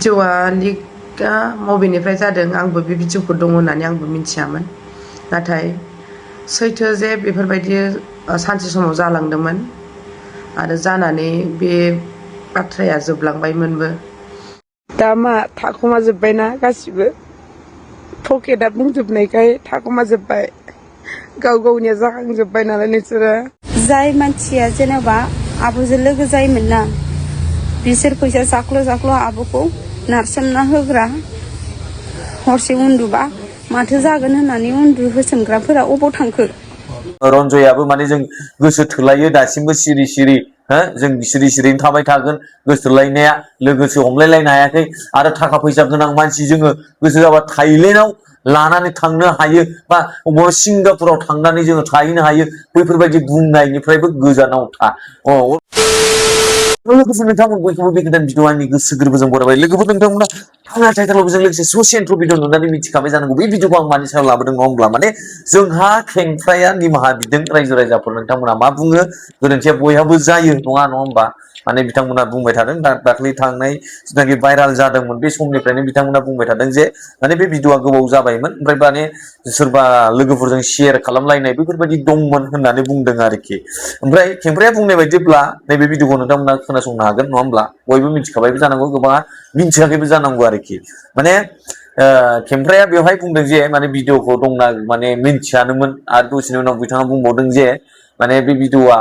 भिडिअ'आ लिकआ मबेनिफ्राय जादों आंबो बे भिडिअ'खौ दङ होननानै आंबो मिथियामोन नाथाय सैथो जे बेफोरबायदि सानसे समाव जालांदोंमोन आरो जानानै बे बाथ्राया जोबलांबायमोनबो दा मा थाखुमा जोब्बायना गासिबो पकेटआ बुंजोबनायखाय थाखुमा जोब्बाय गाव गावनिया जाखांजोब्बाय नालाय नोंसोरो जाय मानसिया जेनेबा आब'जों लोगो जायोमोन ना बिसोर फैसा जाख्ल' जाख्ल' आब'खौ नारसोमना होग्रा हरसे उन्दुबा माथो जागोन होननानै उन्दुहोसोमग्राफोरा अबाव थांखो रन्जयाबो माने जों गोसो थोलायो दासिमबो सिरि सिरि जों सिरि सिरिनो थाबाय थागोन गोसो थोलायनाया लोगोसे हमलायलायनो हायाखै आरो थाखा फैसा गोनां मानसि जोङो गोसो जाबा थाइलेन्डआव लानानै थांनो हायो बा बबेबा सिंगापुराव थांनानै जोङो थाहैनो हायो बैफोरबायदि बुंनायनिफ्रायबो गोजानाव था लोगोफोर नोंथांमोन बयखौबो बे गोदान भिडिअ आंनि गोसो गोरबोजों बरायबाय लोगोफोर नोंथांमोना थांना टाइटेलजों लोगोसे ससे इन्ट्र भिडिअ नुनानै मिथिखाबाय जानांगौ बे भिडिअखौ आं मानि सायाव लाबोदों नङा होमब्ला माने जोंहा खेंख्राया निमाहा बिदों रायजो राजाफोर नोंथांमोना मा बुङो गोरोन्थिया बयहाबो जायो नङा होमबा माने बिथांमोना बुंबाय थादों दाख्लै थांनाय जिनाखि भाइराल जादोंमोन बे समनिफ्रायनो बिथांमोना बुंबाय थादों जे माने बे भिडिअआ गोबाव जाबायमोन ओमफ्राय माने सोरबा लोगोफोरजों शेयार खालामलायनाय बेफोरबायदि दंमोन होननानै बुंदों आरोखि ओमफ्राय खेंख्राया बुंनाय बायदिब्ला नैबे भिडिअखौ नोंथांमोना खोनासंनो हागोन नङा होमब्ला बयबो मिथिखाबायबो जानांगौ गोबाङा मिथियाखैबो जानांगौ आरोखि माने खेमफ्राया बेवहाय बुंदों जे माने भिडिअखौ दंना माने मिथियानोमोन आरो दसेनि उनाव बिथाङा बुंबावदों जे माने बे भिडिअआ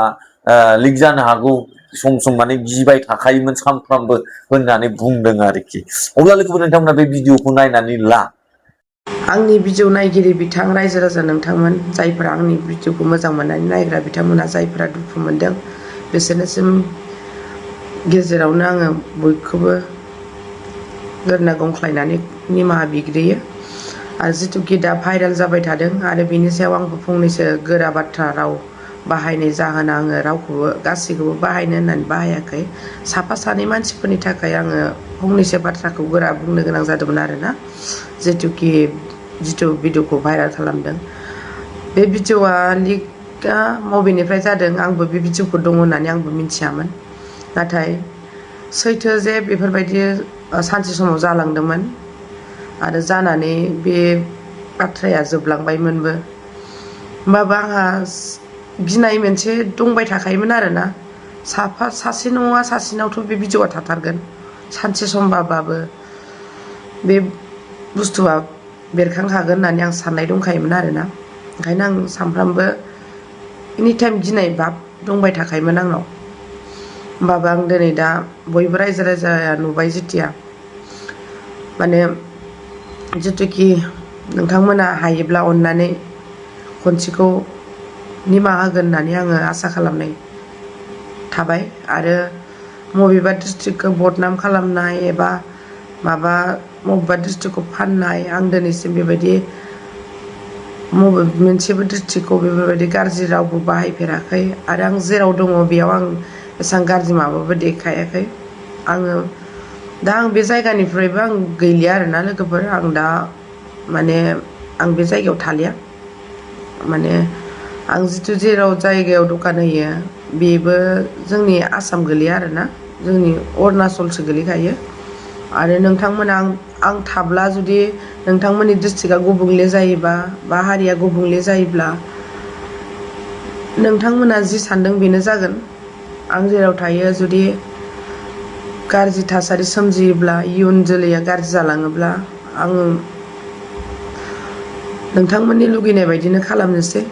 लिक जानो हागौ सम सम माने गिबाय थाखायोमोन सानफ्रामबो होननानै बुंदों आरोखि अब्ला लोगोफोर नोंथांमोना बे भिडिअखौ नायनानै ला आंनि भिडिअ नायगिरि बिथां रायजो राजा नोंथांमोन जायफोरा आंनि भिडिअखौ मोजां मोननानै नायग्रा बिथांमोना जायफोरा दुखु मोनदों बिसोरनिसिम गेजेरावनो आङो बयखौबो गोरना गंख्लायनानै निमाहा बिग्रोयो आरो जिथुखि दा भाइराल जाबाय थादों आरो बेनि सायाव आंबो फंनैसो गोरा बाथ्रा राव बाहायनाय जाहोना आङो रावखौबो गासैखौबो बाहायनो होननानै बाहायाखै साफा सानै मानसिफोरनि थाखाय आङो फंनैसो बाथ्राखौ गोरा बुंनो गोनां जादोंमोन आरोना जिथु भिडिअखौ भाइराल खालामदों बे भिडिअआ लिकआ मबेनिफ्राय जादों आंबो बे भिडिअखौ दङ होननानै आंबो मिथियामोन नाथाय सैथो जे बेफोरबायदि सानसे समाव जालांदोंमोन आरो जानानै बे बाथ्राया जोबलांबायमोनबो होमबाबो आंहा गिनाय मोनसे दंबाय थाखायोमोन आरोना सासे नङा सासेनावथ' बे भिडिअआ थाथारगोन सानसे समबाबो बे बुस्थुआ बेरखांखागोन होननानै आं साननाय दंखायोमोन आरोना ओंखायनो आं सानफ्रामबो एनिटाइम गिनाय भाब दंबाय थाखायोमोन आंनाव होमबाबो आं दिनै दा बयबो रायजो राजाया नुबाय जेथिया माने जिथुखि नोंथांमोना हायोब्ला अननानै खनसेखौ निमाहा होगोन होननानै आङो आसा खालामनाय थाबाय आरो बबेबा डिस्ट्रिक्टखौ बदनाम खालामनाय एबा बबेबा डिस्ट्रिक्टखौ फाननाय आं दिनैसिम बेबायदि मोनसेबो डिस्ट्रिक्टखौ बेफोरबायदि गाज्रि रावबो बाहायफेराखै आरो आं जेराव दङ बेयाव आं एसेबां गाज्रि माबाबो देखायाखै आङो दा आं बे जायगानिफ्रायबो आं गैलिया आरोना लोगोफोर आं दा माने आं बे जायगायाव थालिया माने आं जिथु जेराव जायगायाव दखान होयो बेबो जोंनि आसाम गोलैया आरोना जोंनि अरुणाचलसो गोलैखायो आरो नोंथांमोना आं थाब्ला जुदि नोंथांमोननि डिस्ट्रिक्टआ गुबुंले जायोबा बा हारिया गुबुंले जायोब्ला नोंथांमोना जि सानदों बेनो जागोन आं जेराव थायो जुदि गाज्रि थासारि सोमजियोब्ला इयुन जोलैया गाज्रि जालाङोब्ला आङो नोंथांमोननि लुगैनाय बायदिनो खालामनोसै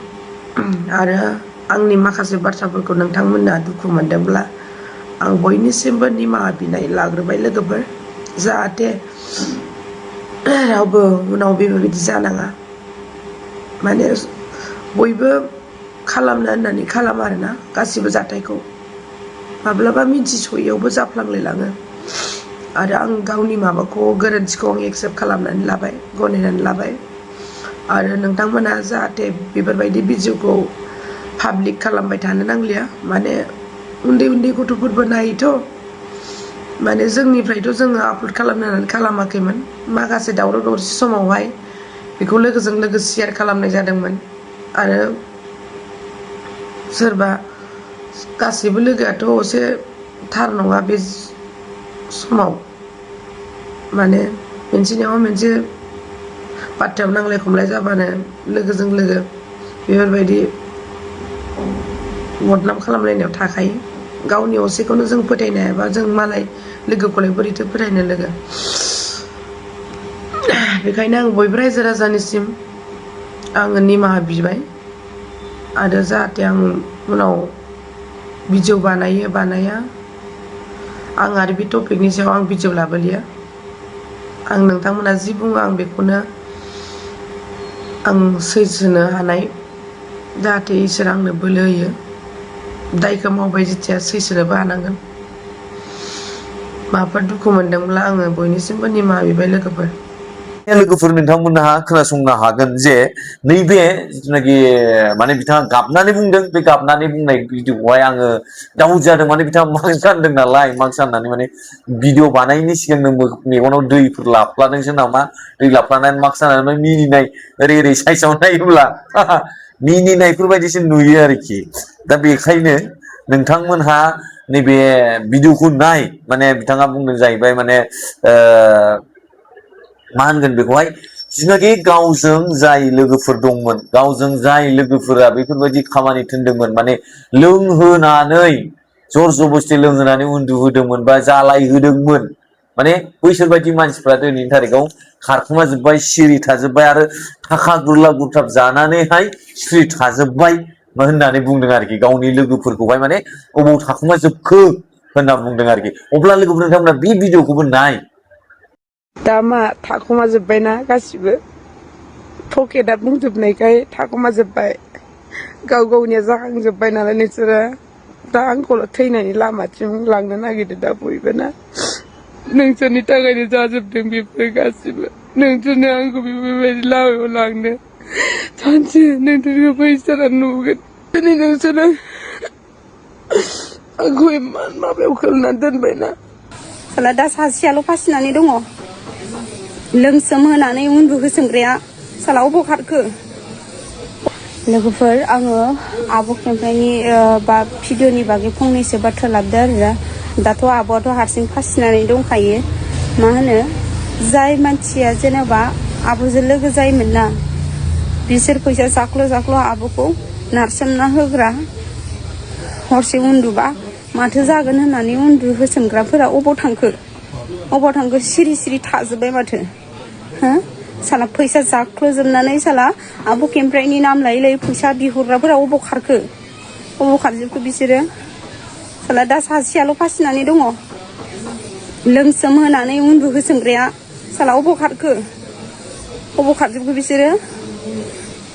आरो आंनि माखासे बाथ्राफोरखौ नोंथांमोना दुखु मोनदोंब्ला आं बयनिसिमबो निमाहा बिनाय लाग्रोबाय लोगोफोर जाहाथे रावबो उनाव बेबायदि जानाङा माने बयबो खालामनो होननानै खालामा आरोना गासिबो जाथायखौ माब्लाबा मिथिस'यैयावबो जाफ्लांलायलाङो आरो आं गावनि माबाखौ गोरोन्थिखौ आं एक्सेप्ट खालामनानै लाबाय गनायनानै लाबाय आरो नोंथांमोना जाहाथे बेफोरबायदि भिडिअखौ पाब्लिक खालामबाय थानो नांलिया माने उन्दै उन्दै गथ'फोरबो नायोथ' माने जोंनिफ्रायथ' जोङो आपल'ड खालामनो होननानै खालामाखैमोन माखासे दावराव दावसि समावहाय बेखौ लोगोजों लोगो शेयार खालामनाय जादोंमोन आरो सोरबा गासिबो लोगोआथ' असे थार नङा बे समाव माने मोनसे नङा मोनसे बाथ्रायाव नांलाय खमलाय जाबानो लोगोजों लोगो बेफोरबायदि बदनाम खालामलायनायाव थाखायो। गावनि असेखौनो जों फोथायनो हायाबा जों मालाय लोगोखौलाय बोरैथो फोथायनो लोगो। बेखायनो आं बयबो रायजो राजानिसिम आङो निमाहा बिबाय आरो जाहाथे आं उनाव भिडिअ बानायो बानाया आं आरो बे टपिकनि सायाव आं भिडिअ लाबोलिया। आं नोंथांमोना जि बुङो आं बेखौनो आं सैज्रोनो हानाय जाहाथे इसोर आंनो बोलो होयो। दायखौ मावबाय जेथिया सैज्रोनोबो हानांगोन। माबाफोर दुखु मोनदोंब्ला आङो बयनिसिमबो निमाहा बिबाय लोगोफोर। लोगोफोर नोंथांमोनहा खोनासंनो हागोन जे नैबे जिथुनाखि माने बिथाङा गाबनानै बुंदों बे गाबनानै बुंनाय भिडिअखौहाय आङो डाउट जादों। माने बिथाङा मास्क गानदों नालाय मास्क गाननानै माने भिडिअ बानायैनि सिगांनो मेगनाव दैफोर लाफ्लादोंसो नामा, दै लाफ्लानानै मास्क गाननानै मिनिनाय ओरै ओरै साइसआव नायोब्ला मिनिनायफोर बायदिसो नुयो आरोखि। दा बेखायनो नोंथांमोनहा नैबे भिडिअखौ नाय। माने बिथाङा बुंदों जाहैबाय माने मा होनगोन बेखौहाय जिनाखि गावजों जाय लोगोफोर दंमोन, गावजों जाय लोगोफोरा बेफोरबायदि खामानि थिनदोंमोन, माने लोंहोनानै जर जबस्ति लोंहोनानै उन्दुहोदोंमोन बा जालायहोदोंमोन, माने बैसोर बायदि मानसिफ्रा दिनैनि थारिखआव खारखुमा जोब्बाय, सिरि थाजोब्बाय आरो थाखा गुरलाब गुरथाब जानानैहाय सिरि थाजोब्बाय होननानै बुंदों आरोखि। गावनि लोगोफोरखौहाय माने अबाव थाखुमा जोबखो होनना बुंदों आरोखि। अब्ला लोगोफोर नोंथांमोना बे भिडिअखौबो नाय। दा मा थाखुमा जोब्बायना गासिबो पकेटआ बुंजोबनायखाय थाखुमा जोब्बाय। गाव गावनिया जाखांजोब्बाय नालाय नोंसोरो दा आंखौल' थैनायनि लामाथिं लांनो नागिरदों दा बयबो ना। नोंसोरनि थाखायनो जाजोबदों बेफोर गासिबो। नोंसोरनो आंखौ बेफोरबायदि लामायाव लांनो। सानसे नोंसोरखौ इसोरा नुगोन। दिनै नोंसोरो आंखौ इमान माबायाव खोलनानै दोनबायना। साला दा सासेयाल' फासिनानै दङ। लोंसोम होनानै उन्दुहोसोमग्राया साला अबाव खारखो। लोगोफोर आङो आब' केमफ्राइनि बा भिडिअनि बागै फंनैसो बाथ्रा लाबोदो आरो दाथ' आब'आथ' हारसिं फासिनानै दंखायो। मा होनो जाय मानसिया जेनेबा आब'जों लोगो जायोमोन ना, बिसोर फैसा जाख्ल' जाख्ल' आब'खौ नारसोमना होग्रा, हरसे उन्दुबा माथो जागोन होननानै उन्दुहोसोमग्राफोरा अबाव थांखो, अबाव थांखो? सिरि सिरि थाजोब्बाय माथो हो। साला फैसा जाख्ल'जोबनानै साला आब' केमफ्राइनि नाम लायै लायै फैसा बिहरग्राफोरा अबाव खारखो, अबाव खारजोबखो बिसोरो। साला दा सासेयाल' फासिनानै दङ। लोंसोम होनानै उन्दुहोसोमग्राया साला अबाव खारखो, अबाव खारजोबखो बिसोरो।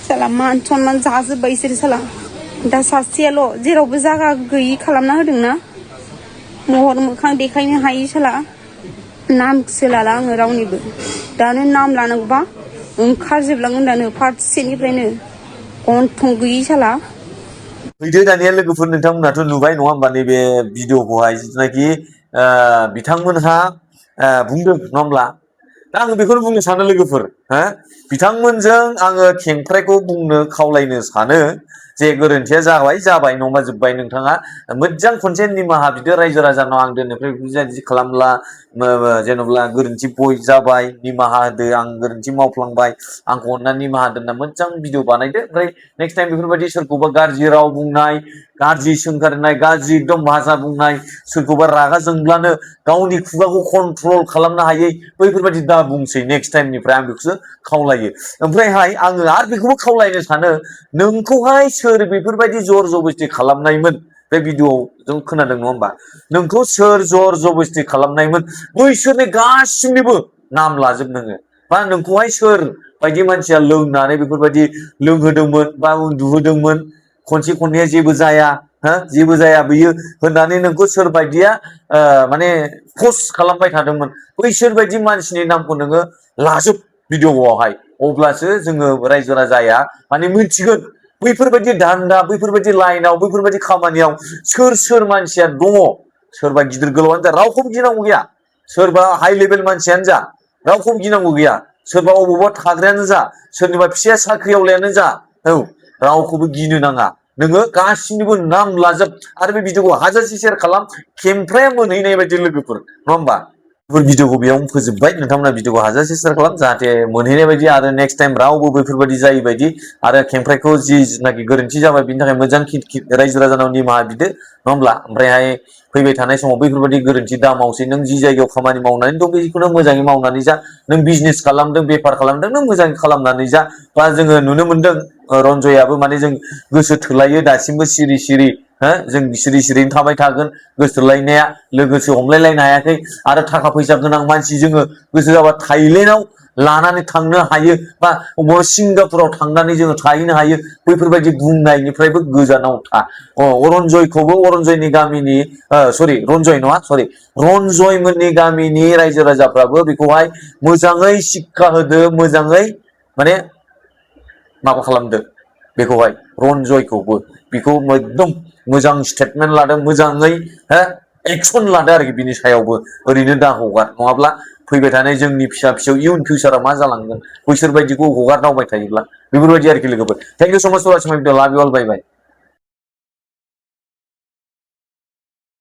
साला मान सनमान जाजोब्बाय बिसोरो। साला दा सासेयाल' जेरावबो जागा गैयि खालामना होदोंना, महर मोखां देखायनो हायि। साला नाम सोलाला आङो रावनिबो। दानो नाम लानांगौबा ओंखारजोबलांगोन दानो फारसेनिफ्रायनो गन्थं गैयि। साला फैदो दानिया लोगोफोर नोंथांमोनाथ' नुबाय नङा होमबा नैबे भिडिअखौहाय जिथुनाखि बिथांमोनहा बुंदों नङा होमब्ला। दा आङो बेखौनो बुंनो सानो लोगोफोर, हो बिथांमोनजों आङो खेंख्राइखौ बुंनो खावलायनो सानो जे गोरोन्थिया जाबाय जाबाय नङा जोब्बाय। नोंथाङा मोजां खनसे निमाहा बिदो रायजो राजानाव। आं दिनैनिफ्राय बिदि खालामला, जेन'ब्ला गोरोन्थि बय जाबाय, निमाहा होदो, आं गोरोन्थि मावफ्लांबाय, आंखौ अननानै निमाहा दोनना मोजां भिडिअ बानायदो। ओमफ्राय नेक्स्ट टाइम बेफोरबायदि सोरखौबा गाज्रि राव बुंनाय, गाज्रि सोंखारिनाय, गाज्रि एकदम भाषा बुंनाय, सोरखौबा रागा जोंब्लानो गावनि खुगाखौ कन्ट्रल खालामनो हायै बैफोरबायदि दा बुंसै नेक्स्ट टाइमनिफ्राय। आं बेखौसो खावलायो। ओमफ्रायहाय आङो आरो बेखौबो खावलायनो सानो, नोंखौहाय सोर बेफोरबायदि जर जबस्ति खालामनायमोन? बे भिडिअआव जों खोनादों नङा होमबा। नोंखौ सोर जर जबस्ति खालामनायमोन बैसोरनि गासिनिबो नाम लाजोब नोङो। बा नोंखौहाय सोर बायदि मानसिया लोंनानै बेफोरबायदि लोंहोदोंमोन बा उन्दुहोदोंमोन, खनसे खननैया जेबो जाया, हो जेबो जाया बियो होननानै नोंखौ सोर बायदिया माने पस्ट खालामबाय थादोंमोन, बैसोर बायदि मानसिनि नामखौ नोङो लाजोब भिडिअआवहाय। अब्लासो जोङो रायजो राजाया माने मिथिगोन बैफोरबायदि दान्दा, बैफोरबायदि लाइनाव, बैफोरबायदि खामानियाव सोर सोर मानसिया दङ। सोरबा गिदिर गोलावानो जा रावखौबो गिनांगौ गैया, सोरबा हाइ लेभेल मानसियानो जा रावखौबो गिनांगौ गैया, सोरबा अबावबा थाग्रायानो जा, सोरनिबा फिसाया साख्रियावलायानो जा, औ रावखौबो गिनो नाङा। नोङो गासिनिबो नाम लाजोब। आरो बे भिडिअखौ हाजासे सेयार खालाम, खेमफ्राया मोनहैनाय बायदि लोगोफोर, नङा होमबा। बेफोर भिडिअखौ बेयावनो फोजोबबाय नोंथांमोना भिडिअखौ हाजासे शेयार खालाम जाहाथे मोनहैनाय बायदि आरो नेक्स्ट टाइम रावबो बेफोरबायदि जायै बायदि आरो खेंख्राइखौ जिनाखि गोरोन्थि जाबाय बिनि थाखाय मोजां रायजो राजानाव निमाहा बिदो नङा होमब्ला ओमफ्रायहाय फैबाय थानाय समाव बैफोरबायदि गोरोन्थि दा मावसै नों जि जायगायाव खामानि मावनानै दं बेखौनो मोजाङै मावनानै जा नों बिजनेस खालामदों बेफार खालामदों नों मोजाङै खालामनानै जा बा जोङो नुनो मोनदों रन्जयाबो माने जों गोसो थोलायो दासिमबो सिरि सिरि जों सिरि सिरिनो थाबाय थागोन गोसो थोलायनाया लोगोसे हमलायलायनो हायाखै आरो थाखा फैसा गोनां मानसि जोङो गोसो जाबा थाइलेण्डआव लानानै थांनो हायो बा बबेबा सिंगापुराव थांनानै जोङो थाहैनो हायो बैफोरबायदि बुंनायनिफ्रायबो गोजानाव था अरन्जयखौबो अरन्जयनि गामिनि सरि रन्जय नङा सरि रन्जय मोननि गामिनि रायजो राजाफ्राबो बेखौहाय मोजाङै शिक्षा होदो मोजाङै माने माबा खालामदो बेखौहाय रन्जयखौबो बेखौ एकदम मोजां स्टेटमेन्ट लादों मोजाङै एक्सन लादो आरोखि बिनि सायावबो ओरैनो दा हगार नङाब्ला फैबाय थानाय जोंनि फिसा फिसौ इयुन फिउचारा मा जालांगोन बैसोर बायदिखौ हगारदावबाय थायोब्ला बेफोरबायदि आरोखि लोगोफोर थेंक इउ सो माच फर वाचिं माय भिडिअ लाभ इउ अल बाय बाय